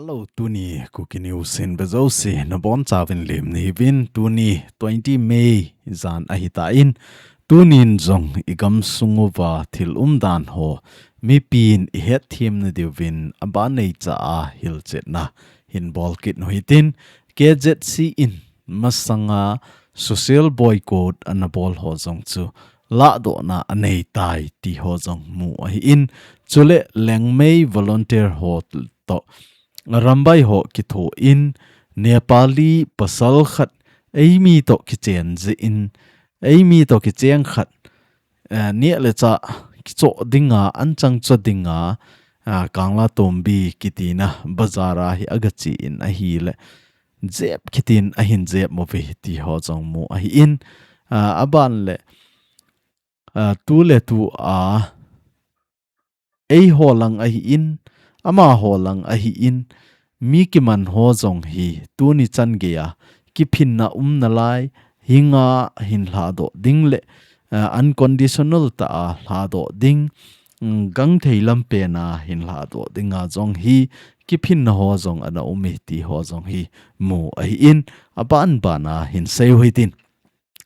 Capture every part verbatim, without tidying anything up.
Hello, tuni Kuki News in bezo si nabon chavin lim ni vin tuni twenty May zan ahitain tunin zong igam sunguva thil umdan ho mipin ihet thim na diuvin abanei cha a hilchetna hin bolkit nuhitin K Z C in masanga social boycott anabol ho zong chu lahdohna anei tai ti ho zong mu ahi in chule Lengmei volunteer ho to Rambai ho kitho in Nepali pasal khat eimi to kichen ze in eimi to kicheng khat eh, nia le cha kicho dinga anchang cho dinga ah, Kangla Tombi kitina bazara hi agachi in ahi le zep kitin ahin zep mo ve ti ho zong mu ahi in ah, aban le ah, tu le tu a ei ho lang ahi in ama ho lang ahi in mi kiman ho zong hi tuni chan gei a kiphinna umna lai hinga hin hlahdoh ding le uh, unconditional ta a hlahdoh ding um, gang thei lam pen a hin hlahdoh dinga zong hi kiphinna ho zong ana um hi ti ho zong hi mu ahi in aban ban a hin sei hitin.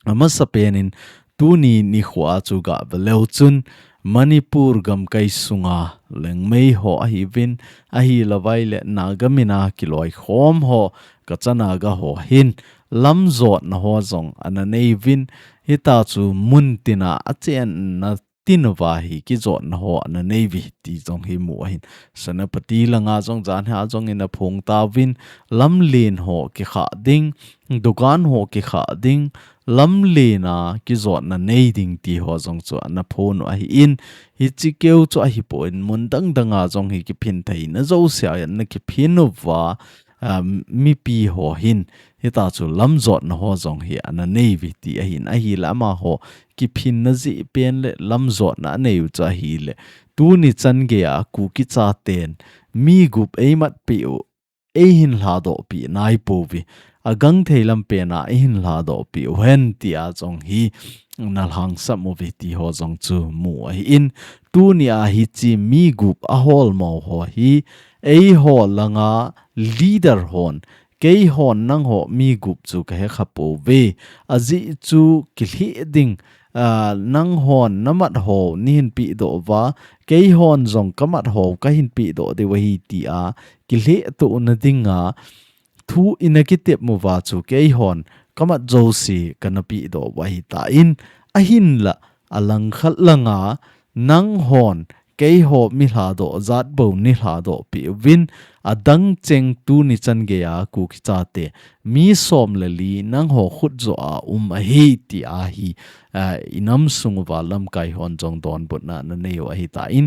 Amasa penin tuni nikhua chu gah veleu chun Manipur gamkai sunga Lengmei ho ahi vin ahi lavai le Naga mina kiloi khom ho Kacha Naga ho hin lamzotna ho zong ana nei vin hita chu mun tina a chenna tinuva hi kizotna ho ana nei vi ti zong hi mu ahin Senapati langa zong zan ha zong in a phung ta vin lamlen ho kikha ding dukan ho kikha ding lamlena kizotna nei ding ti ho zong chu ana phone u ahi in hichi keu chu ahi po in mun dang danga zong hi kiphin thei na zo sia na kiphin uva um, mipi ho hin hita chu lamzotna ho zong hi ana nei vi ti ahin ahi lama ho kiphin na zi pen le lamzotna anei u chu ahi le tuni chan gei a Kuki chaten mi gup eimat pi u ei hin hlahdohpih nai povi a gang thei lam pena ei hin hlahdohpih u hen tia zong hi na lhangsam uvi ti ho zong chu mu ahi in tuni a hi chi mi gup a hol mau ho hi ei ho langa leader hon kei hon nang ho mi gup chu ka he kha povi a zi chu kilhi ding uh, nang hon na mat ho ni hin pi doh va kei hon zong ka mat ho ka hin pi doh deuh ahi ti a kilheh tohna dinga thu ina kitep mu va chu kei hon ka mat zo si ka na pi doh va hi ta in a hin la a lang khat langa nang hon kei ho mi hla doh zat bo ni hla doh pi vin a dang cheng tu ni chan gei a ku ki cha te mi som le li nang ho khut zo a um a hi ti a hi a, inam sung va lamkai hon zong don butna na nei u a hi ta in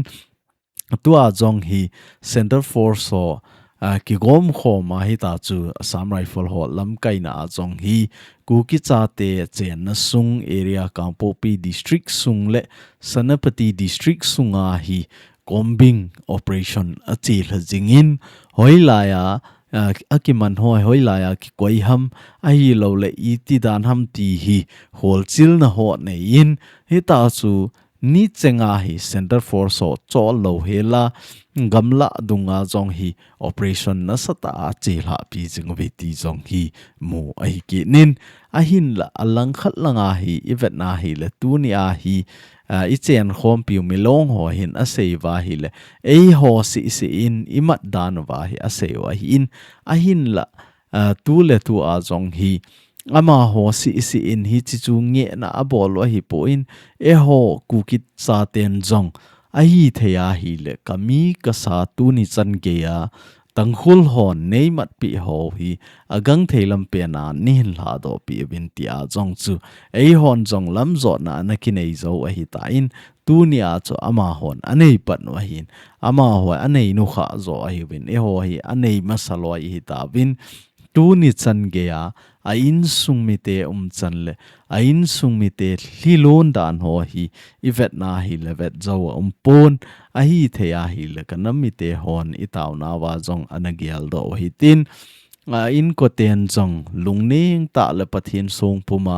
tua zong hi Center Force ho a, kigom khom a hi ta chu Assam Rifle ho lamkaina a zong hi Kuki chate chenna sung area Kangpokpi District sung le Senapati District sunga hi combing operation a chi hla zingin hoilai a a kiman hoi hoilai a kikoi ham ahi lo le iti dan ham ti hi holchilna ho nei in hi ta chu ni chenga hi Center Force ho chol lo hela gamla dunga zong hi operation nasata a chi hla pi zing ve ti zong hi mu ahi ki nin a hin la a lang khat langa hi i vetna hi le tu ni a hi a, i chen khom piu mi long ho hin a sei va hi le ei ho si si in i mat dan va hi a sei va hi in a hin la a, tu le tu a zong hi ama ho si si in hi chi chu nge na a bol va hi po in e ho ku kit sa ten zong a hi thei a hi le ka mi ka sa tu ni chan gei a Tangkhul hon nei mat pi ho hi a gang thei lam pen a ni hin hla do pi vin ti a zong chu ei hon zong lam zot na na ki nei zo a hi ta in tu ni a chu ama hon a nei pat nu a hin ama ho a nei nu kha zo a hi vin e ho hi a nei masa lo a hi ta vin tu ni chan gei a a insung mite um chan le a insung mite hli lon dan ho hi i vetna hi le vet zo a um pon a hi thei a hi le ka nam mite hon i tauna va zong ana gial do hi tin a in ko ten zong lungning ta le Pathian sung puma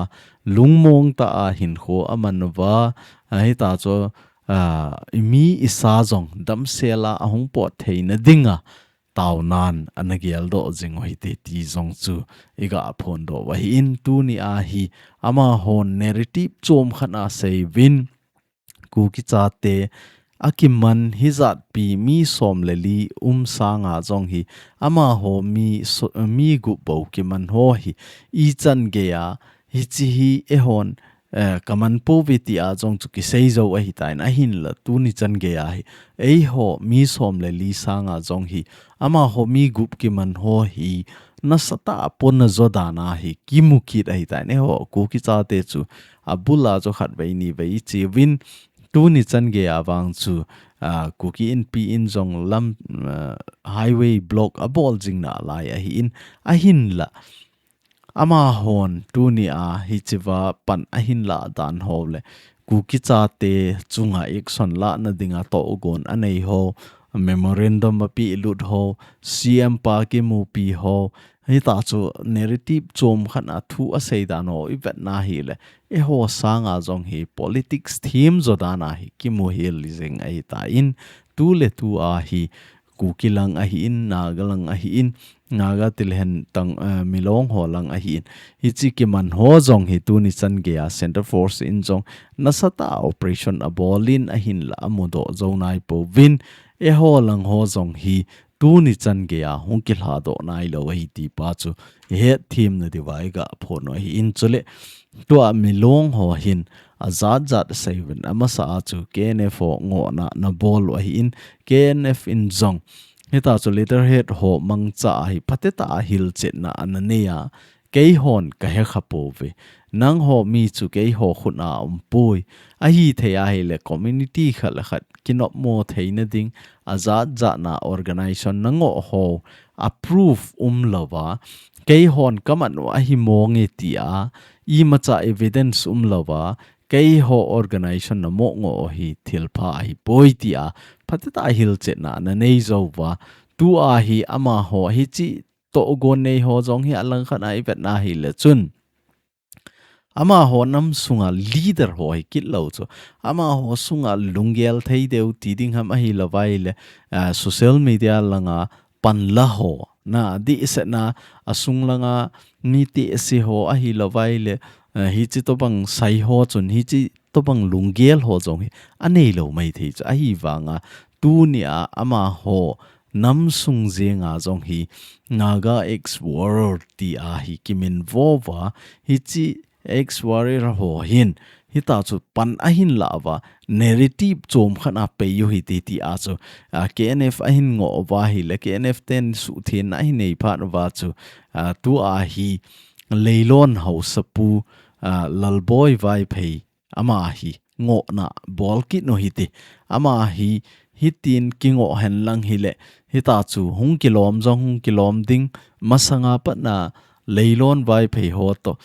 lungmong ta a hin kho a man va a hi ta cho a i mi i sa zong dam sela a hung pot thei na dinga taonan ana geldoh jing u hite ti jong chu iga phondoh u ahin, tuni a hi amahon narrative chom khat a seiyuvin, Kuki chate akiman hijatpi mi som le li um sanga jong hi amaho mi so-, mi gup bou kiman ho hi ichan geiya hiche hi eihon, eh, kaman pouve tia jong chu kisei jou ahitan, ahinla tuni chan geiya hi eiho mi som le li sanga jong hi amaho mi gup kiman ho hi nasatah a ponna jo dan a hi kimu kit ahitan, eiho Kuki chate chu abul a chu khatvei nivei icheuvin, tuni chan geiya vang chu, ah, Kuki Inpi in jong lam, ah, highway block abol jing nalai ahin, ahinla amahon tuni a hichea pan ahin lah dan ho le Kuki chate chunga action lahna dinga tohgon anei ho, memorandum apeh lut ho, C M pa kimupi ho, hita chu narrative chom khat a thu asei dan ho ivet na hile, eiho sanga jong hi politics them jo dan a hi kimu hel jing ahitan, tu le tu a hi Kuki lang ahin, Naga lang ahin, Naga tilehen tang, eh, Milong ho lang ahin. Hiche kiman ho jong hi tuni chan geiya Centre Force in jong nasatah a operation abolin ahinla amudoh jou naipouvin. Eiho lang ho jong hi tuni chan geiya hung kilhadoh nailou ahi ti pa chu ihet them na diuva iga phon u ahin, chule tua Milong ho hin ajat jat seiyuvin, amasa a chu K N F ho ngohna ana bol u ahin, K N F in jong hita chu letterhead ho mangcha a hi phatecha a hilchetna ana neiya, keihon kahekha pouve. Nangho mi chu keiho khut a umpoi. Ahithei ahile community khat le khat kinopmo theina ding, ajat jat na organization nangoh ho, a proof umlouva, keihon kaman u ahi monge tia imacha evidence umlouva, keiho organization namoh ngoh u hi thilpha ahipoi tia phatecha a hilchetna ana nei jouva, tua hi amaho hiche tohgon nei ho jong hi alang khat a ivet na hile chun amaho nam sunga leader ho hi kit lou chu, amaho sunga lunggel thei deu ti ding ham ahilouva ile, ah, social media langa panla ho, na dihsetna asung langa mi tehse ho ahilouva ile, ah, hiche tobang sai ho chun hiche tobang lunggel ho jong hi anei lou maithei chu, ahivanga tuni a amaho nam sung jenga jong hi Naga X Warrior tia hi kiminvo uva, hiche X Warrior ho hin hita chu pan ahin lah uva, narrative chom khat a pei u hite tia chu, ah, K N F ahin ngoh uva ahile, K N F ten suhthengna ahin nei phat uva chu, ah, tua hi Leilon haosapu, ah, Lalboi Vaiphei ama hi ngohna bol kit u hite. Ama hi hitin kingoh henlang hile, hita chu hung kilom jong hung kilom ding, masanga patna Leilon Vaiphei ho toh,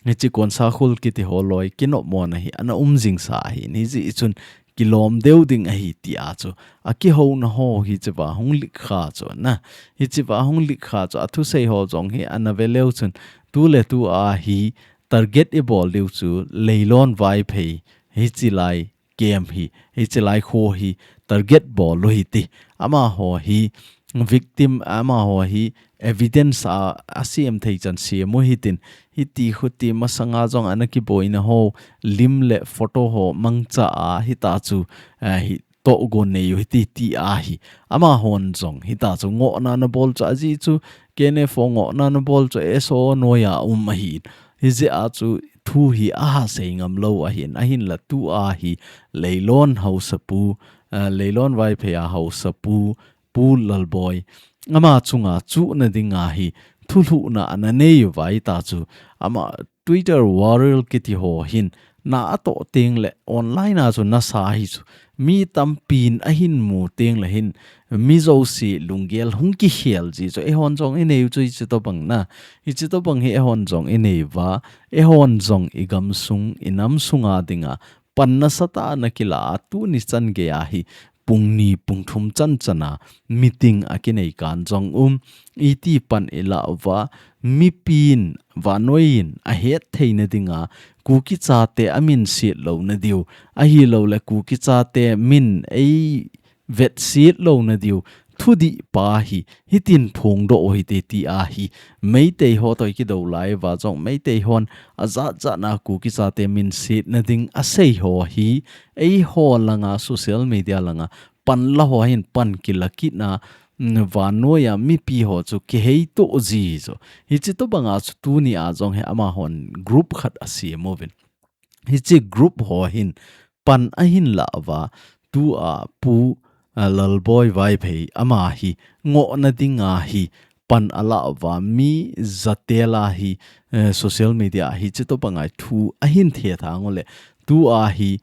hiche Konsakhul kiti ho loi kinopmona hi ana um jingsa ahin, hijeh chun kilom deu ding ahi tia chu akihouna ho hichea hung lik kha chu na, hichea hung lik kha chu athusei ho jong hi ana ve leu chun, tu le tu a hi target ibol diu chu Leilon Vaiphei hiche lai camp hi, hiche lai kho hi target bol u hite. Amaho hi victim, amaho hi evidence a, asem thei chan sem u hitin, hiti khuti masanga jong ana kiboina ho lim le photo ho mangcha a hita chu, eh, hi tohgon nei u hite tia hi amahon jong hita chu ngohna ana bol chu ajeh chu K N F ho ngohna ana bol chu S O noiya um ahin. Hijeh a chu thu hi aha sei ngam lou ahin, ahinla tua hi Leilon haosapu, ah, Leilon Vaiphei a haosapu, Pu Lalboi, ama chunga chuhna dinga hi thulhuhna ana nei uva hita chu, ama Twitter warrior kiti ho hin na atoh teng le online a chu nasa hi chu mi tampin ahin mu teng le hin mi jouse lunggel hung kikhel ji chu eihon jong inei u chu hiche tobang na, hiche tobang hi eihon jong inei uva, eihon jong igam sung, inam sunga dinga pan nasatah a ana kila a, tuni chan geiya hi pung ni pung thum chan chana meeting akinei kan jong um, iti pan ilah uva, mipin vannoi in ahet theina dinga Kuki chate amin set louna diu, ahilouleh Kuki chate min eivet set louna diu, thudih pa hi, hitin phongdoh u hite ti ahi. Meitei ho toh i kidou lai uva jong, Meitei hon ajat jat na Kuki chate minsetna ding asei ho hi, eiho langa social media langa pan la ho hin pan kila kit na, mm, vannoiya mipi ho chu kihei toh ji chu. Hiche tobanga chu tuni a jong hi amahon group khat asem uvin. Hiche group ho hin pan ahin la uva, tua Pu, a, Lalboi Vaiphei ama hi ngohna dinga hi pan ala uva, mi jatel a hi, eh, social media a hiche tobanga thu ahin thethang u le, tua hi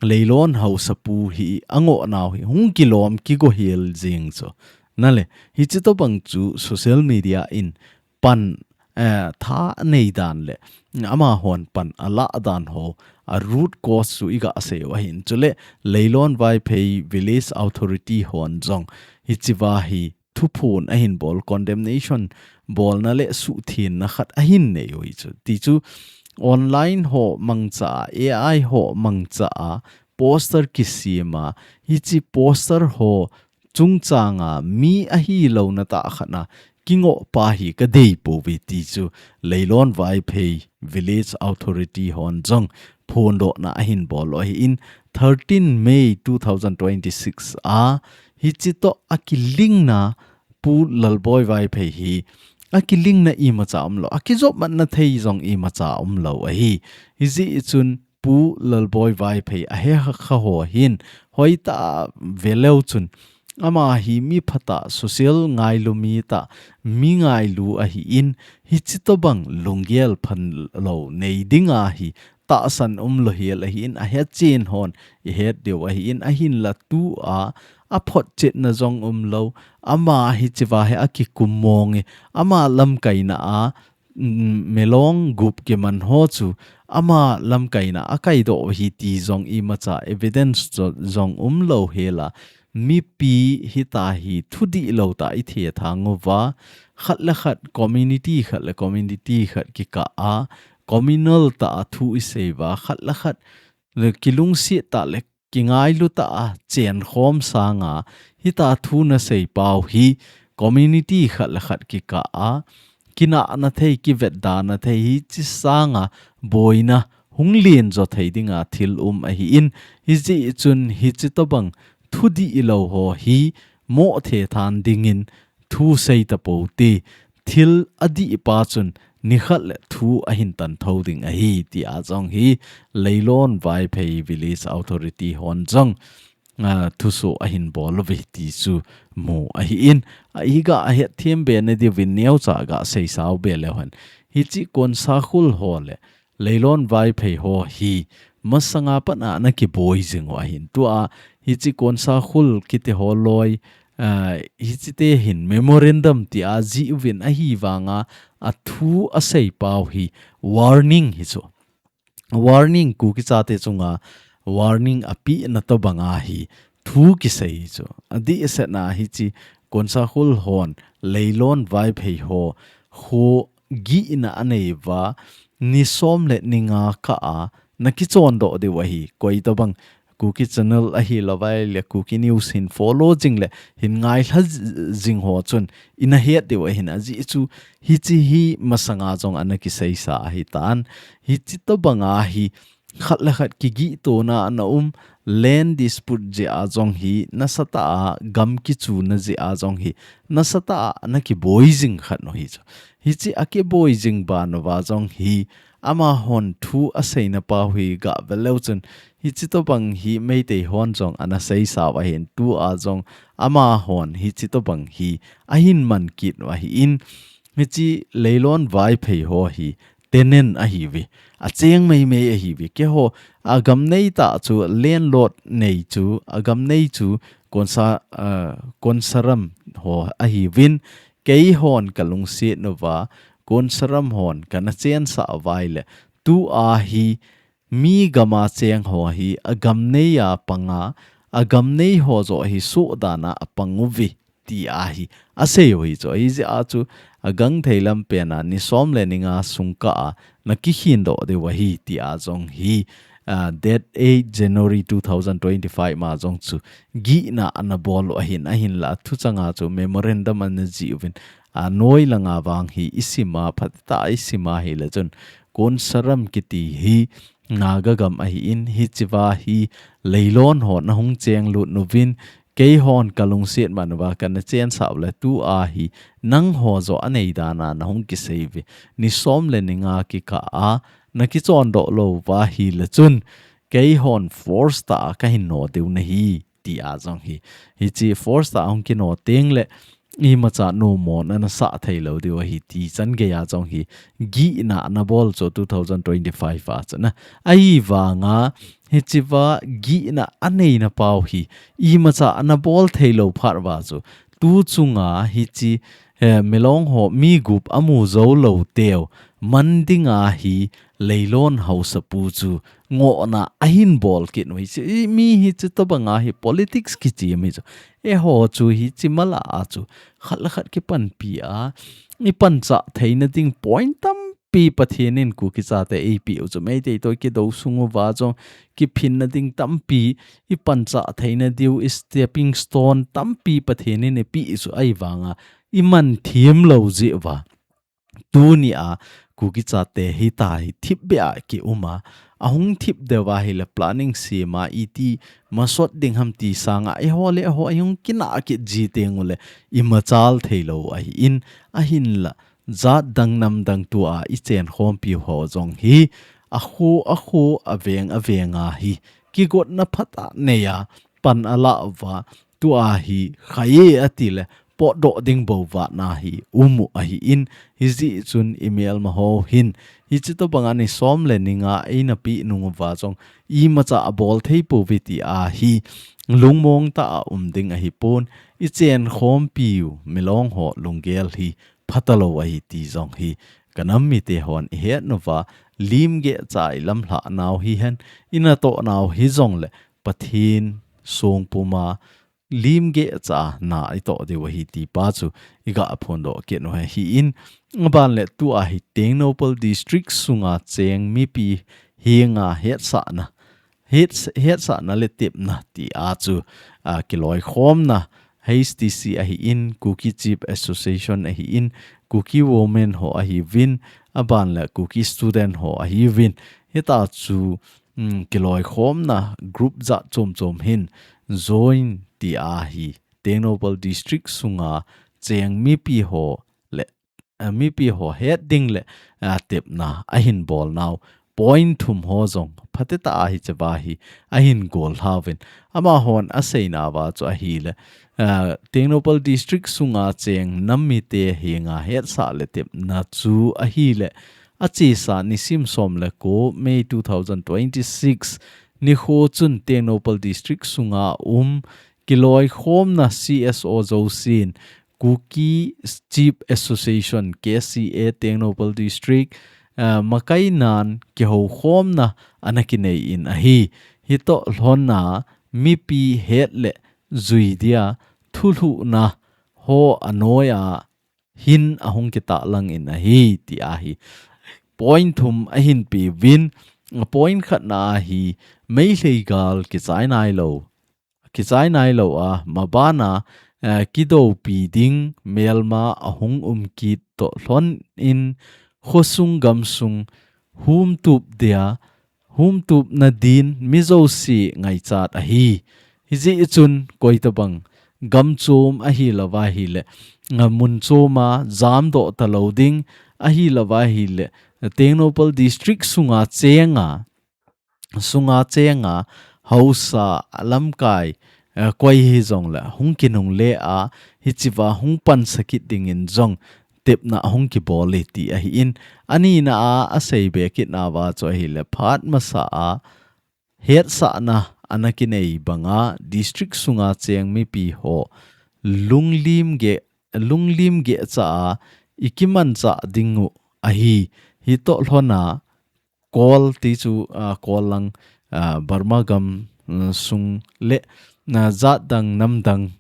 Leilon Haosapu hi angoh nau hi hung kilom kigohel jing chu. Nale, hiche tobang chu social media in pan, eh, tha anei dan le amahon pan ala dan ho, a root cause chu iga sei u ahin. Chule Leilon Vaiphei Village Authority hon jong hichea hi thuphon ahin bol, condemnation bolna le suhthenna khat ahin nei u hi chu. Ti chu online ho mangcha a, A I ho mangcha a, poster kisem a, hiche poster ho chungchanga mi ahilouna tah khat na kingoh pa hi kadei pouve ti chu Leilon Vaiphei Village Authority hon jong phondohna ahin bol u ahin, thirteen May two thousand twenty-six a hiche toh akilingna Pu Lalboi Vaiphei hi akilingna imacha umlou, akijopmatna thei jong imacha umlou ahi. Hijeh chun Pu Lalboi Vaiphei ahe kha ho hin hoitah a veleu chun ama hi mi phatah, social ngailu mi tah, mi ngailu ahin, hiche tobang lunggel phalou nei dinga hi tahsan umlou hel ahin, ahechen hon ihet diu ahin, ahinla tua aphotchetna jong umlou, ama hichea hi akikum mong e, ama lamkaina a, mm, melong gup kiman ho chu ama lamkaina a kaidoh u ahi ti jong imacha evidence jo-, jong umlou hel a, mipi hita hi thudih lou tah i thethang uva, khat le khat, community khat le community khat kikah a, communal tah a thu i sei uva, khat le khat le kilungset tah le kingailu tah a chenkhom sanga, hita thu nasei pau hi community khat le khat kikah a, kinahna thei, kivetdana thei, hiche sanga boina hung lenjo thei dinga thil um ahin, hijeh chun hiche tobang thudih lou ho hi mo thethang dingin thu sei tapou te, thil adih pa chun nikhat le thu ahin tan tho ding ahi, tia jong hi Leilon Vaiphei Village Authority hon jong, a, thusoh ahin bol uve ti chu mu ahin, a, iga hetthem be nadiuvin neocha ga seisao be leu hen. Hiche Konsakhul ho le Leilon Vaiphei ho hi masanga pat a ana kiboi jing u ahin. Tua hiche Konsakhul kiti ho loi, a, hiche te hin memorandum tia jih uvin ahivanga athu asei pau hi warning hi chu. Warning, Kuki chate chunga warning apehna tobanga hi thu kisei hi chu. Adehsetna hiche Konsakhul hon Leilon Vaiphei ho kho gihna anei uva, ni som le ni nga kah a, nakichondoh diu ahi. Koi tobang Kuki channel ahilouvai le Kuki news hin follow jing le hin ngailha j-, jing ho chun ina het diu ahin, ajeh chu hiche hi masanga jong ana kiseisa ahitan. Hiche tobanga hi khat le khat kigih tona ana um, land dispute jeh a jong hi, nasatah a gam kichuna jeh a jong hi, nasatah a ana kiboi jing khat u hi chu. Hiche akiboi jing ban uva jong hi, amahon thu aseina pau hi ga vel leu chun, hiche tobang hi Meitei hon jong ana seisau ahin, tua jong amahon hiche tobang hi ahin man kit u ahin, hiche Leilon Vaiphei ho hi tenant ahiuve. Acheng meimei ahiuve. Keiho, agam nei tah chu, landlord nei chu, agam nei chu, Konsa, ah, Konsaram ho ahiuvin, keihon kalungset uva, Konsaram hon kana chensah uva ahile, tua hi mi gama cheng ho hi, agam nei a panga, agam nei ho joh hi soh dan a apang uve, ti ahi, asei u hi chu. Ahijeh a chu, agangthei lam pen a, ni som le ni nga sung kah a, nakikhin doh diu ahi, tia jong hi, uh, date eight January two thousand twenty-five ma jong chu gihna ana bol u ahin, ahinla thuchanga chu memorandum ana jih uvin, uh, noi langa vang hi isima, phatah a isima hile chun Konsaram kiti hi Naga gam ahin, hichea hi Leilon ho nahung chenglut uvin, keihon kalungset man uva kana chensah u le tua hi nangho joh anei dana nahung kisei uve. Ni som le ni nga kikah a nakichondoh lou uva hile chun keihon force tah a kahin no diu nahi, tia jong hi. Hiche force tah a hung kino teng le imacha nommo na nasah thei lou diu ahi ti chan geiya jong hi gihna ana bol chu two thousand twenty-five a chun a. Ahivanga hichea gihna anei nau hi imacha ana bol thei lou phat uva chu tu chunga hiche, eh, Milong ho mi gup amu jou lou teu man dinga hi Leilon haosapu chu ngohna ahin bol kit u hi chu, i mi hi chutobanga hi politics kichi mi chu. Eiho chu hiche mala a chu khat le khat kipanpi a, ipanchah theina ding point tampi Pathen in Kuki chate eipeh u chu, Meitei toh kidou sung uva jong kiphinna ding tampi, ipanchah theina diu, i stepping stone tampi Pathen in eipeh u chu, ahivanga iman thim lou jeh uva tunia Kuki chate hitia hi thipbeh a kium a, ahung thip deuva hile planning sem a iti masot ding ham ti sanga eiho le eiho ahung kinah kit ji teng ule imachal thei lou ahin, ahinla jat dang nam dang tua ichen khompi ho jong hi akho akho, aveng avenga hi kigotna phatah a neiya pan ala uva, tua hi khai e ati le potdoh ding bou vatna hi um u ahin, hijeh chun imelma ho hin hiche tobanga ni som le ni nga eina peh nung uva jong imacha abol thei pouve tia hi lungmong tah a um ding ahipon, ichen khompiu Milong ho lunggel hi phatalou ahi ti jong hi kanam mite hon ihet nauva, limgeh cha ilamlhah nau hihen, inatoh nau hijongle Pathen songpuma limgeh cha na itoh diu ahi ti pa chu iga phondoh kit u ahin, aban le tua hi Tengnoupal District sunga cheng mipi henga hetsahna, hets-, hetsahna le tepna tia chu, a, kiloikhomna H T C ahin, Kuki Chief Association ahin, Kuki Women ho ahiuvin, aban le Kuki Student ho ahiuvin. Hitia chu, um, kiloikhomna group jat chom chom hin join tia hi Tengnoupal District sunga cheng mipi ho le, a, mipi ho het ding le, a, tepna ahin bol nau point thum ho jong phatecha a hichea hi ahin gollhauvin. Amahon aseinauva chu ahile, a, Tengnoupal District sunga cheng nam mite henga hetsah le tepna chu ahile, achesa nisim som le ko May two thousand twenty-six nikho chun Tengnoupal District sunga um kiloikhomna C S O jousen Kuki Chief Association, K C A, Tengnoupal District, ah, makainan kihoukhomna ana kinei in ahi. Hitoh lhona mipi het le jui dia thulhuhna ho anoiya hin ahung kitahlang in ahi, tia hi point thum ahin peuvin, point khatna a hi Meitei gal kichai nailou, kichai nailou a, mabana, eh, kidoupi ding melma ahung um kit toh lhon in khosung gamsung humtup dia, humtupna din mi jouse ngaichat ahi. Hijeh chun koitobang gam chom ahilouva hile, a, mun choma jamdoh talou ding ahilouva hile, Tengnoupal District sunga chenga, sunga chenga haosa lamkai, eh, koi hijongle hung kinungle a, hichea hung pansah kit dingin jong tepna ahung kibol e ti ahin, anina a aseibe kitnauva chu ahile phat masa a hetsahna ana kinei banga district sunga cheng mipi ho lunglimgeh, lunglimgeh cha a ikimanchah ding u ahi. Hitoh lhona Kawl ti chu, ah, Kawl lang, ah, Burma gam, mm, sung le, ah, jat dang nam dang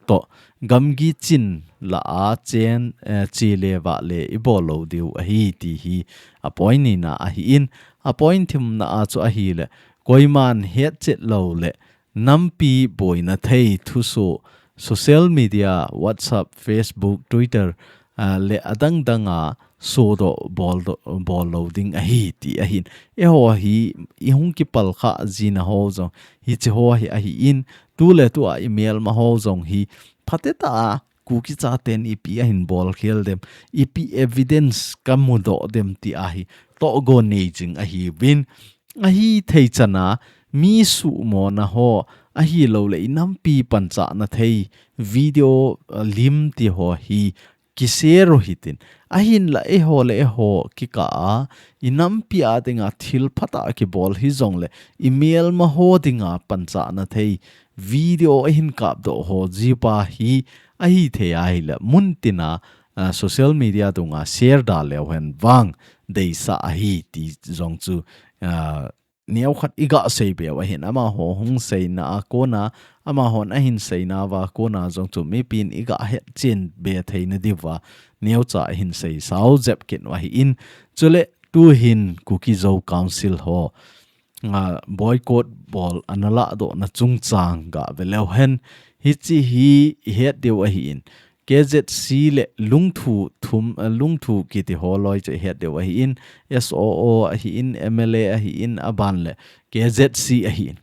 toh gamgi chin lah a chen, eh, chi le vah le i bol lo diu ahi ti hi a point nina ahi in, a point thumna a chu ahi le, koiman het chet lo le, nampi boina thei thuso, social media, WhatsApp, Facebook, Twitter, ah, le adang dang a sodoh bol doh, bol lo ding ahi ti ahin. Eiho hi i hung kipal kha jina ho jong, hiche ho hi ahi in, tu le tu a i melma ho jong hi, phatah a Kuki chaten ipi ahin bol khel dem, ipi evidence ka mudoh dem ti ahi, tohgon nei jing ahi vin, ahi thei chana, mi suhmona ho, ahi lo le i nampi panchahna thei, video, uh, lim ti ho hi, kishare u hitin. Ahin la eiho le eiho kikah a, i nampi a dinga thil phatah kibol hi jong le, i melma ho dinga panchahna thei, video ahin kapdoh ho jipa hi, ahi thei ahi le, mun tina, ah, social media dunga share da leu hen vang, deisah ahi ti jong chu, ah, neokhat i gah sei beu ahin amaho hung seina a kona, amahon ahin seina va kona jong chu mipin i gah het chen be theina diuva, neocha ahin sei sao jep kit u ahi in, chule tu hin Kuki Zo Council ho, ah, boycott bol ana lahdoh na chungchang gah ve leu hen, hiche hi i het diu ahi in, K Z C le Lungthu thum, eh, Lungthu kiti ho loi chu i het diu ahi in, S O O ahi in, M L A ahi in, aban le K Z C ahi in.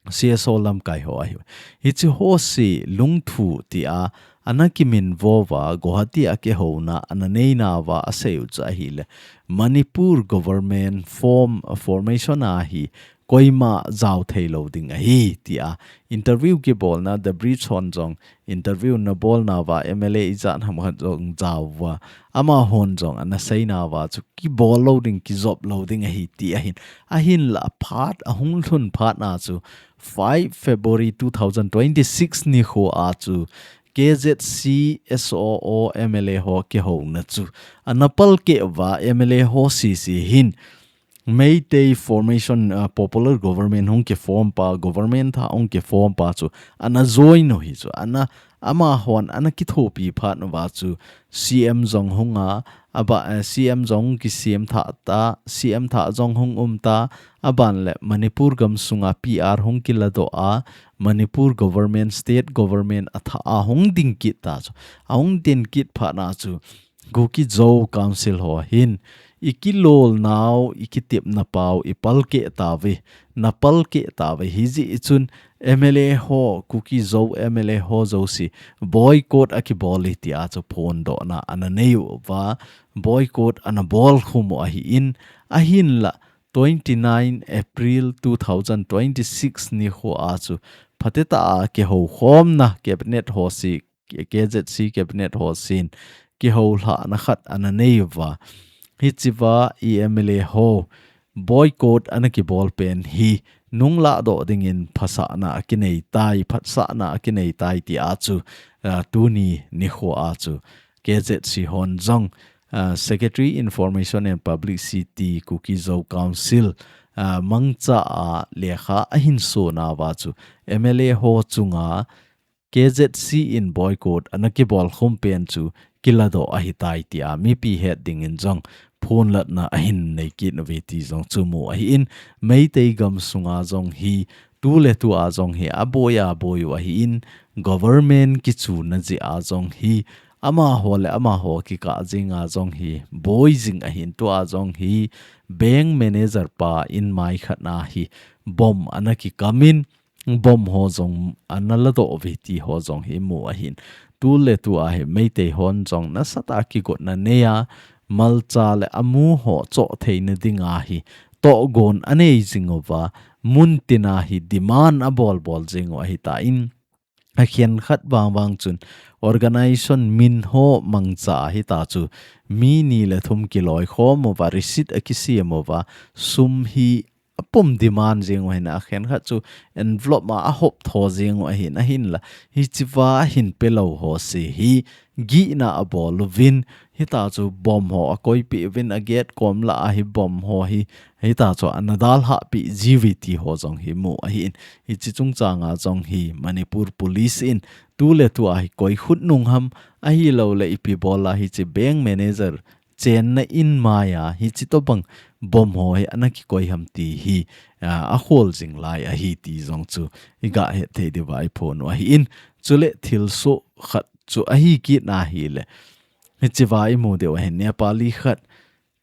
C S O lamkai ho ahi. Hiche ho si Lungthu ti a, ana kiminvo va, Guwahati a kihouna, ana neina va, asei u chu ahi le. Manipur government form, formation a hi, koima jao thei lo ding ahi, ti a. Interview kibolna, The Bridge hon jong, interview na bolna va, M L A ijat ham khat jong jao va. Amahon jong, ana seina va, chu kibol lo ding, kijop lo ding ahi, ti ahin. Ahin la phat, ahung lhun phat na chu, five February two thousand twenty-six nikho a chu, K Z C S O O M L A ho kihouna chu, ana palkeh va M L A ho sisi hin, Meitei formation, uh, popular government hung kiform pa, government tha hung kiform pa chu, ana join u hi chu, ana, amahon, ana kithopi phat uva chu, C M jong hung a, aba, eh, C M jong kisem tha ta, C M tha jong hung um ta, aban le Manipur gam sunga P R hung kiladoh a, Manipur government, state government a tha a hung ding kit ta chu, ahung ding kit phat na chu, Kuki Zo Council ho hin, i kilolnau, i kitepna pau, i palkeh tauve, na palkeh tauve, hijeh chun M L A ho, Kuki Zo M L A ho jouse, boycott akibol e ti a chu phondohna ana nei uva, boycott ana bolkhum u ahi in, ahin la twenty-nine April two thousand twenty-six nikho a chu, phatah a kihoukhomna cabinet ho si, K Z C cabinet ho sin, kihoulhahna khat ana nei uva. Hichea i M L A ho boycott ana kibol pen hi nunglah doh dingin phasahna akinei tai, phatsahna akinei tai ti a chu, ah, tuni nikho a chu K Z C hon jong, ah, Secretary Information and Publicity Kuki Zo Council, ah, mangcha a lekha ahin sona uva chu M L A ho chunga K Z C in boycott ana kibolkhum pen chu kiladoh ahitai tia mipi het dingin jong phonlatna ahin nei kit uve ti jong chu mu ahi in, Meitei gam sunga jong hi tuletu a jong hi aboi aboi u ahi in, government kichuna jeh a jong hi amaho le amaho kikah jing a jong hi boi jing ahin, tua jong hi bank manager pa in mai khat na hi bomb ana kikam in, bomb ho jong ana ladoh uve ti ho jong hi mu ahin. Tuletu a hi Meitei hon jong nasatah a kigotna nei a, malcha le amu ho choh theina dinga hi tohgon anei jing uva, muntina hi demand abolbol jing u ahitan, akhenkhat vangvang chun organization min ho mangcha ahita chu mi ni le thum kiloikhom uva, receipt akisem uva, sum hi apum demand jing u ahin, akhen khat chu envelope ma ahop tho jing u ahin, ahinla hichea ahin pelou ho se hi gihna abol uvin, hita chu bomb ho akoipeh uvin, agate kom lah a hi bomb ho hi hita chu ana dalhah peh jiuve ti ho jong hi mu ahin. Hiche chungchang a jong hi Manipur Police in tuletu a hi koi khut nung ham, ahilouleh ipi bol a hiche bank manager chenna in mai a hiche tobang bomb ho hi ana kikoi ham ti hi, a, akhol jing lai ahi ti jong chu iga het thei diuva iphon u ahin. Chule thilsoh khat chu ahi kit na hile, hichea imu diu ahin, Nepali khat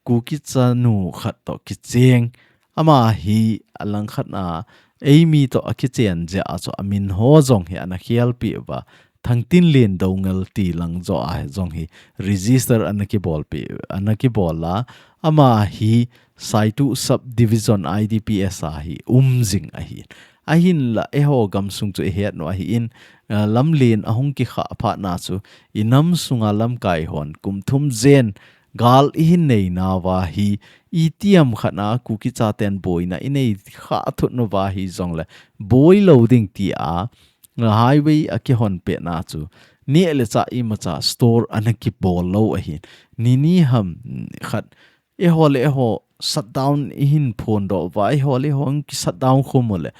Kuki chanu khat toh kicheng. Ama hi alangkhat a eimi toh akichen jeh a chu amin ho jong hi ana khelpeh uva, Thangtinlen Doungel ti lang joh a jong hi register ana kibolpeh, ana kibol a, ama hi Saitu Subdivision I D P S a hi um jing ahi. Ahinla eiho gamsung chu ihet u ahin, a, lamlen ahung kikhah phat na chu inam sunga lamkai hon kum thum jen gal ihin nei nauva hi, itiham khat a Kuki chaten boina inei khah thut nauva hi jongle boi lou ding tia, a, highway akihon pet na chu neh le chah imacha store ana kibol lou ahin. Nini ham khat eiho le eiho shutdown ihin phondoh uva, eiho le eiho ki shutdown khum u le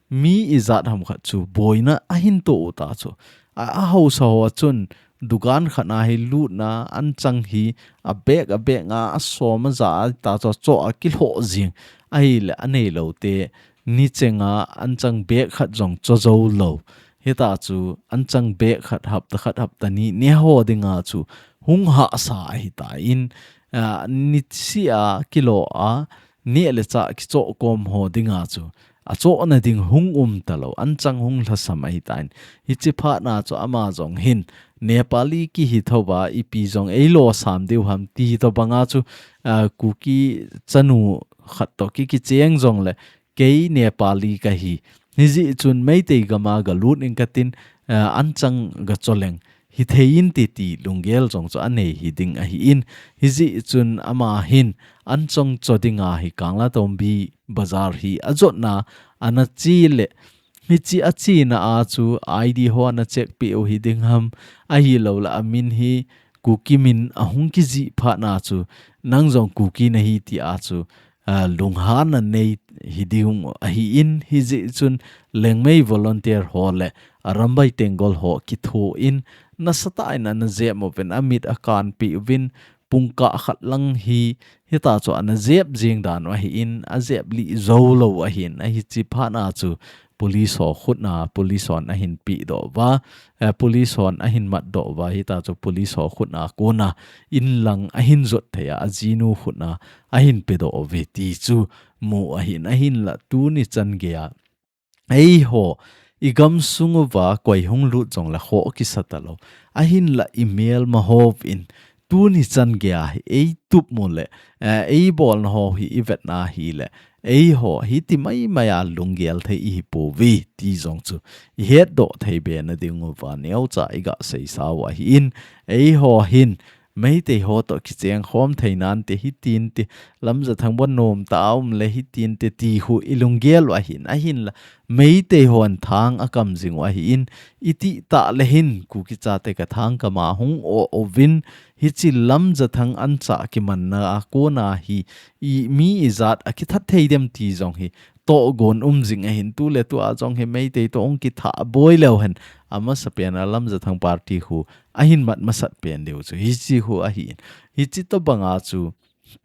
mi ijat ham khat chu boina ahin toh u ta chu. A, ahaosa ho chun dukan khat a hi lutna anchang hi abag abag a asom aja a ta chu achoh a kilhoh jing. Ahile anei lou te, nichenga anchang bag khat jong cho jou lou. Hita chu anchang bag khat hapta khat hapta ni neh ho dinga chu hung hahsa ahitan, a, nisih a kilo a neh le chah kichoh kom ho dinga chu achohna ding hung um talou, anchang hung lhasam ahitan. Hiche phat na chu ama jong hin Nepali kihi thouva ipi jong eilosam diu ham ti tobanga chu, a, Kuki chanu khat toh ki, kicheng jongle kei Nepali kahi. Hijeh chun Meitei gam a galut ing katin, a, anchang gacho leng hithei inte ti lunggel jong chu anei hiding ahin. Hijeh chun ama hin anchang cho dinga hi Kanglatongbi bazar hi ajotna ana che le, hiche achena a chu I D ho ana check peh u hiding ham, ahilouleh amin hi Kuki min ahung kijih phat na chu nang jong Kuki nahi tia chu, a, lunghanna nei hiding ahin, hijeh chun Liangmei volunteer ho le Arambai Tenggol ho kithoin nasatah in ana jep uvin, amit akanpeh uvin, pungkah khat lang hi hita chu ana jep jing dan u ahin, ajep lih jou lou ahin, ahiche phat na chu police ho khut na, police hon ahin pehdoh uva, eh, police hon ahin matdoh uva, hita chu police ho khut na kona in lang ahin jot thei a, ajinu khut na ahin pedoh uve ti chu mu ahin, ahinla tuni chan geiya eiho igamsung uva koi hung lut jongle khoh kisa talou, ahinla imelma hon tuni chan geiya hi eitup u le, eh, eibolna ho hi ivet na hile, eiho hiti maimai a lunggel thei ihi pouve ti jong chu ihetdoh thei be na ding uva neocha iga seisa u ahin, eiho hin Meitei ho toh kicheng khom thei nante, hitin te, Lamjathang bon nom tah a um le hitin te ti khu ilunggel u ahin, ahinla Meitei hon thang akam jing u ahin, itih tah le hin Kuki chate ka thang kama hung o uvin, hiche Lamjathang ancha kimanna a kona hi i mi ijat akithat thei dem ti jong hi tohgon um jing ahin, tuletu a jong hi Meitei toh hung kithah boi leu hen, amasapen a Lamjathang party khu ahin mat masat pen diu chu hiche khu ahin. Hiche tobanga chu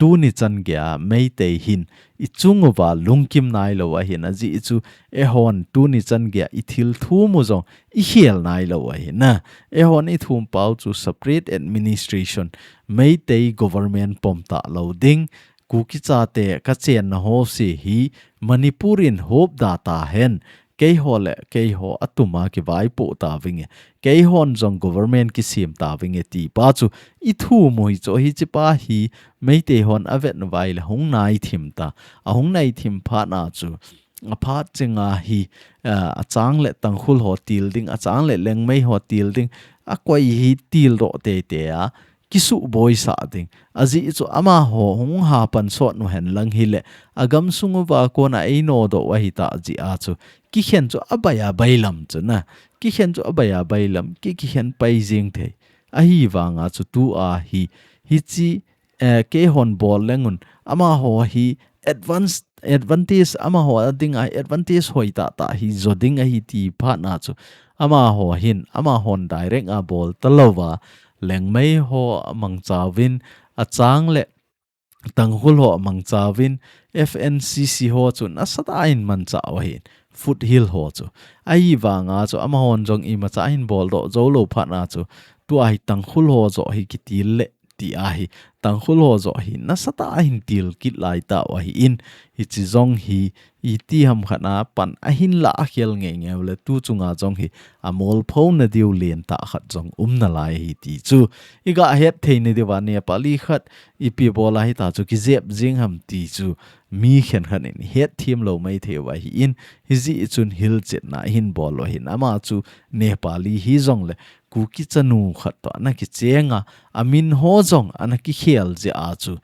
tuni chan geiya Meitei hin ichung uva lungkim nailou ahin, ajeh chu eihon tuni chan geiya ithil thum u jong ikhel nailou ahin na. Eihon ithum pau chu separate administration, Meitei government pom talou ding, Kuki chate kachenna ho se hi Manipur in hop da tahen, keiho le keiho atuma kivaipoh tavinge, keihon jong government kisem tavinge ti pa chu ithum u hi chu, hiche pa hi Meitei hon avet uva ahile hung naithim ta, ahung naithim phat na chu aphat chenga hi, ah, achang le Tangkhul ho til ding, achang le Liangmei ho til ding, akoi hi tildoh teitei a, kisuhboisah ding. Ajeh chu amaho hung hapan sot uhen lang hileh, agamsung uva kona einodoh u ahitah jeh a chu, kikhen chu abai abai lam chu na. Kikhen chu abai abai lam, ki, kikhen pai jing thei. Ahivanga chu tua hi, hiche, eh, keihon bol leng un, amaho hi advance, advantage, amaho a dinga advantage hoi tahtah hi jo ding ahi ti phat na chu, amaho hin, amahon direct a bol talouva, Liangmai ho amangchauvin, achang le Tangkhul ho amangchauvin, F N C C ho chu nasatah in mangcha u ahin, Foothill ho chu. Ahivanga chu amahon jong imacha ahin boldoh joulou phat na chu, tua hi Tangkhul ho joh hi kitil le ti ahi, Tangkhul ho joh hi nasatah a hin til kit lai tau ahin, hiche jong hi iti ham khat a pan ahin lah a khel ngeingei u le tu chunga jong hi amolphouna diu lentah khat jong um nalai ahi ti chu iga hetthei nadiuva Nepali khat ipi bol a hitia chu kijep jing ham ti chu mi khenkhat in hetthem lou maithei u ahin, hijeh chun hilchetna ahin bol u ahin, ama chu Nepali hijongle Kuki chanu khat toh ana kichenga, amin ho jong ana kikhel jeh a chu,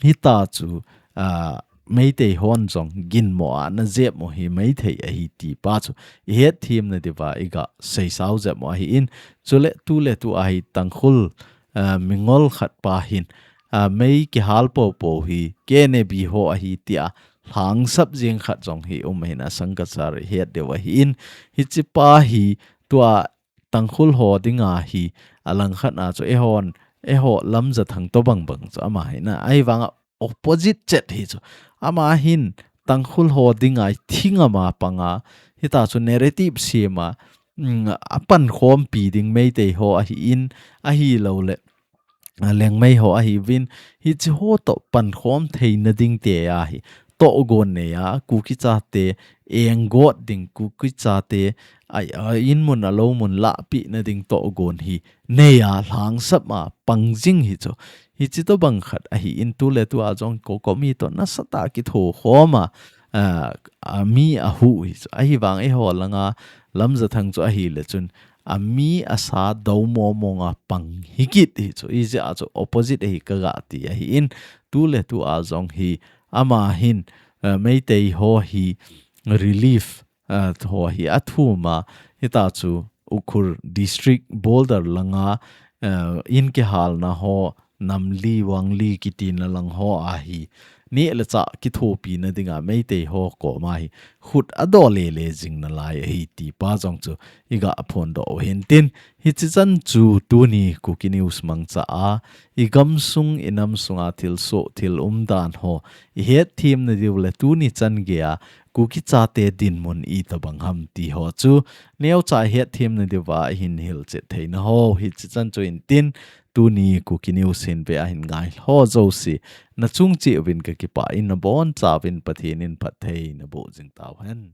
hitia chu, a, Meitei hon jong ginmo a ana jep u hi maithei ahi ti pa chu ihetthem nadiuva iga seisao jep u ahin, chule tu le tu a hi Tangkhul, a, mingol khat pa hin, a, mei kihal poupou hi K N A B ho ahi tia lhangsap jeng khat jong hi um ahin, Sangkachar ihet diu ahin, hiche pa hi tua Tangkhul ho dinga hi alangkhat na chu eihon, eiho Lamjathang tobang bang chu ama hi na. Ahivanga opposite chet hi chu. Ama hin Tangkhul ho dinga thingama panga, hitia chu narrative sema, mm, apankhompi ding Meitei ho ahin, ahilouleh a, Liangmai ho ahiuvin, hiche ho toh pankhom theina ding tia hi tohgon neiya, Kuki chate enggot ding, Kuki chate a, a inmun alou mun lahpeh nading tohgon hi neiya, lhangsap a pang jing hi chu. Hiche tobang khat ahin, tu le tu a jong COCOMI toh nasatah a kithokhom a, a, a mi ahuh hi chu. Ahivang eiho langa Lamjathang chu ahile chun, ami asa dou mong mong a pang hi kit hi chu. Ijeh a chu opposite ahi kaga ti ahin, tu le tu a jong hi ama hin, eh, Meitei ho hi relief, eh, ho hi athum a, hitia chu Ukhrul district border langa, eh, in kihalna ho, Namli, Wangli kitina lang ho a hi neh le chah kithopina dinga Meitei ho koma hi khut adoh lele jing nalai ahi ti pa jong chu iga phondoh u hintin, hiche chan chu tuni Kuki News mangcha a, igamsung, inam sunga thilsoh, thil umdan ho ihetthem nadiu le tuni chan geiya Kuki chate dinmun itobang ham ti ho chu neocha ihetthem nadiuva ihin hilchet theina ho hiche chan chu hintin, tuni Kuki News hin ve ahin ngai ho jouse, nachung cheh uvin kakipah in, nabonchauvin Pathen in phatthei naboh jing tauhen.